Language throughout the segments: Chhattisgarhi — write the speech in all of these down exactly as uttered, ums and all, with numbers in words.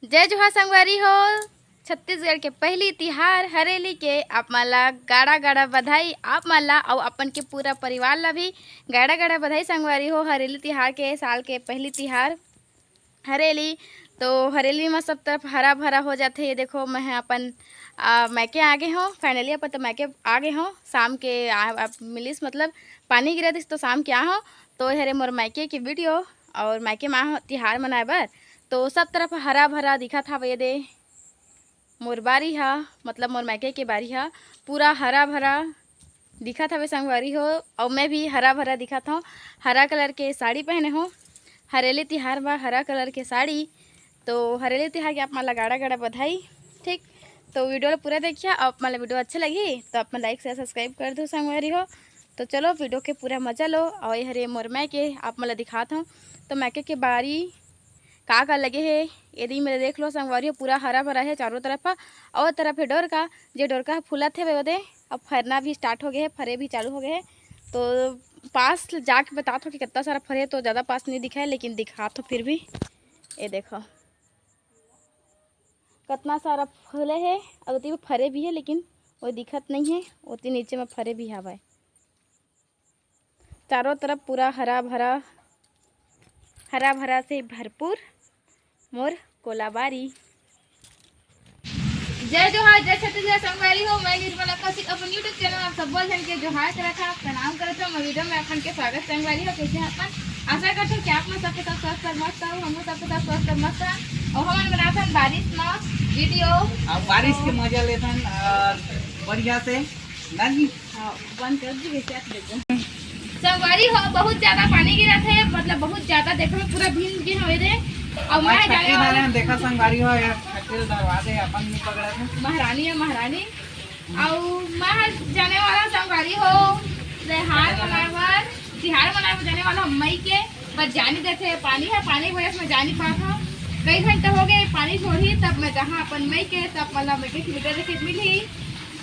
जय जोहार संगवारी हो, छत्तीसगढ़ के पहली तिहार हरेली के आप मन ला गाड़ा गाड़ा बधाई, आप मन ला अउ अपन के पूरा परिवार ला भी गाड़ा गाड़ा बधाई संगवारी हो। हरेली तिहार के, साल के पहली तिहार हरेली, तो हरेली में सब तरफ हरा भरा हो जाथे। ये देखो, मैं ह अपन, आ, मैके आ गे हों। Finally अपन तो मैके आ गे हों। शाम के आ, आ, मिलिस, मतलब पानी गिरत रहिस तो शाम के आ हों। तो हरे मोर मैके के video और मैके में आ हों तिहार मनाए बर। तो सब तरफ हरा भरा दिखत हवे। ये दे मोर बारी हा, मतलब मोर मैके के बारी हा पूरा हरा भरा दिखत हवे संगवारी हो। अउ मैं भी हरा भरा दिखत हौं, हरा colour के साड़ी पहने हौं। हरेली तिहार बा हरा colour के साड़ी। तो हरेली तिहार के आप मन ला गाड़ा गाड़ा बधाई। ठीक, तो video ला पूरा देखिया। आप मन ला video अच्छा लगही तो आप मन like share subscribe कर दो संगवारी हो। तो चलो video के पूरा मजा लो। और ये हरे मोर मैके आप मन ला दिखात हौं। तो मैके के बारी का का लगे हे, यदि मेरे देख लो संगवारी हो, पूरा हरा भरा हे चारों तरफ। और तरफ हे डोरका, जे डोरका ह फूलत हे ओदे, अब फरना भी start हो गए हे, फरे भी चालू हो गए हे। तो पास जाके बतात हौं कि कितना सारा फरे, तो ज़्यादा पास नहीं दिखाए, लेकिन दिखात हौं फिर भी। ये देखो कितना सारा फूले हे, और ओती फरे भी हे, लेकिन वो दिखत नहीं हे, ओती नीचे में फरे भी हवय। चारों तरफ पूरा हरा भरा, हरा भरा से भरपूर मोर कोलाबारी। जय जोहार, जय छत्तीसगढ़ संगवारी हो। मैं निर्मला कौशिक अपन YouTube channel आप सब्बो झन के जोहार करत हौं, प्रणाम करत हौं। मैं video में अपन के स्वागत संगवारी हो। कैसे हैं अपन? आशा करत हौं कि आप मन सबके सब स्वस्थ और मस्त हो, हम सबके सब स्वस्थ और मस्त हैं। और हमन बनाथन बारिश में video। अब बारिश के मजा लेथन और बढ़िया से ना जी। हाँ, बंद कर दी, क्या कर देते हैं? संगवारी हो, बहुत ज्यादा पानी गिरत हे, मतलब बहुत ज्यादा। देखो, मैं पूरा भींज गे हवे रे। और मैं जाने वाला देखा संगवारी हो, यार, छतरी ल धरवा दे, अपन नहीं पकड़ा थे। महारानी है, महारानी। और मैं जाने वाला संगवारी हो, त्योहार मनाए बर, तिहार मनाए बर जाने वाला हूँ मैके, पर जानी देते पानी है, पानी की वजह से मैं जा नहीं पात हूँ। कई घंटा हो गए पानी छोड़ी, तब मैं जहाँ अपन मैके, तब मतलब मैके खिलौना देखे मिली।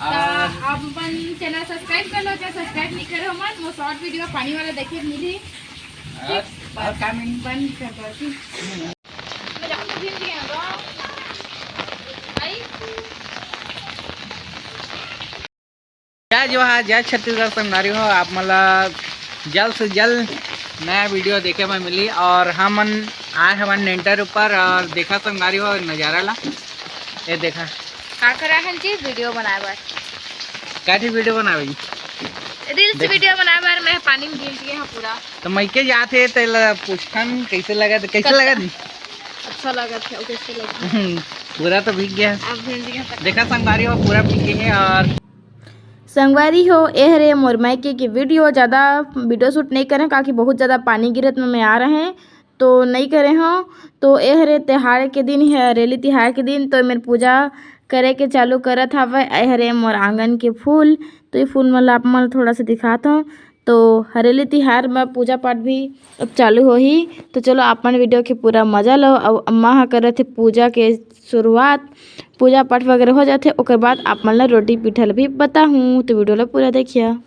और आप अपन channel subscribe कर लो, channel subscribe नहीं करे हो मन, वो short video पानी वाला देखे मिली। और, और का मिली? बंद कर दो। मैं जाऊँ तो भीग गया होगा। आई? जय जोहार, जय छत्तीसगढ़ संगवारी हो। आप मन ला जल्द से जल्द नया video देखे बर मिली। और हमन आए हवन लेंटर ऊपर और देखा संगवारी हो नजारा ला। ये देखा। का करा हन जी video बनाए बर? का ठी video बनावे जी? Reels देख। Video बनाए बर मैं पानी में भींज गए हूँ पूरा। तो मैके जात हे तेला पूछथन कैसे लगत, कैसे लगत? अच्छा लगत है, कैसे लगत? पूरा तो भीग गया। अब भींज गया। देखा संगवारी हो पूरा भीग गए हैं और संगवारी हो, ए हरे मोर मैके के video। ज़्यादा video shoot नहीं करें, काकि बहुत ज़्यादा पानी गिरत में मैं आ रहे हैं, तो नहीं करे हों। तो ए हरे तिहार के दिन, हरेली तिहार के दिन, तो मेर पूजा करे के चालू करत हवय। ए हरे मोर आंगन के फूल, तो ये फूल मन ला आप मन ला थोड़ा सा दिखात हौं। तो हरेली तिहार म पूजा पाठ भी अब चालू होही। तो चलो, आप मन video के पूरा मजा लो। अउ अम्मा ह करत हे पूजा के शुरुआत, पूजा पाठ वगैरह हो जाथे, ओकर बाद आप मन ला रोटी पीठा ल भी बताहूँ। तो video ला पूरा देखिया।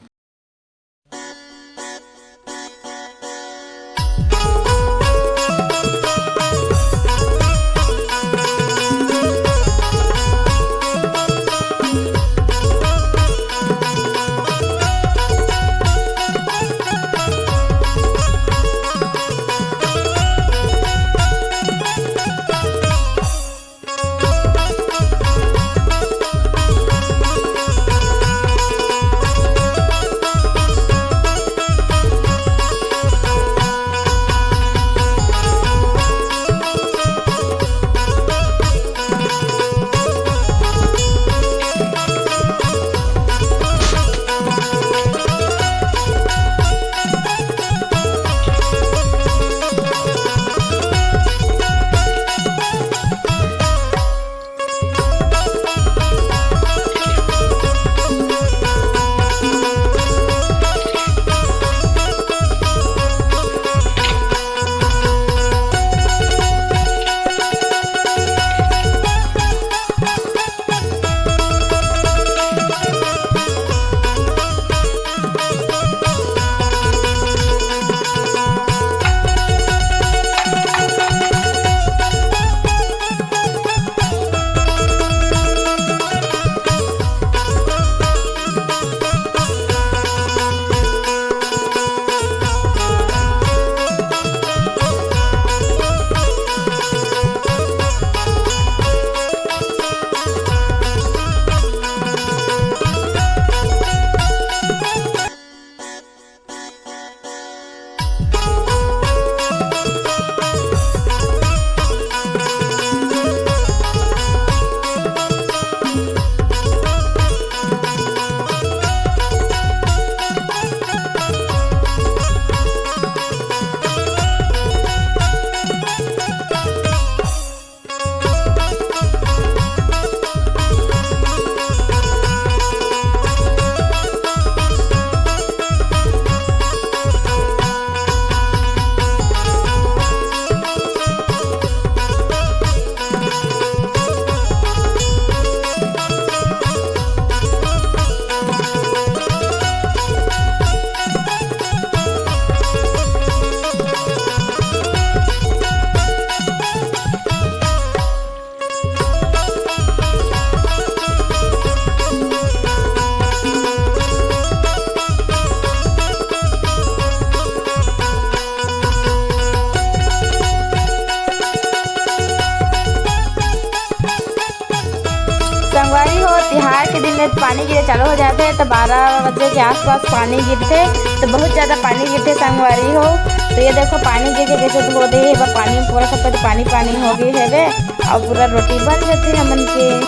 पानी गिरे चालू हो जाथे, तो बारह बजे के आसपास पानी गिरथे, तो बहुत ज्यादा पानी गिरथे संगवारी हो। तो ये देखो, पानी गिर के कैसे धो दे हे, बस पानी में पूरा सब कति पानी पानी हो गई हेवे, और पूरा रोटी बन जाथे हमन के।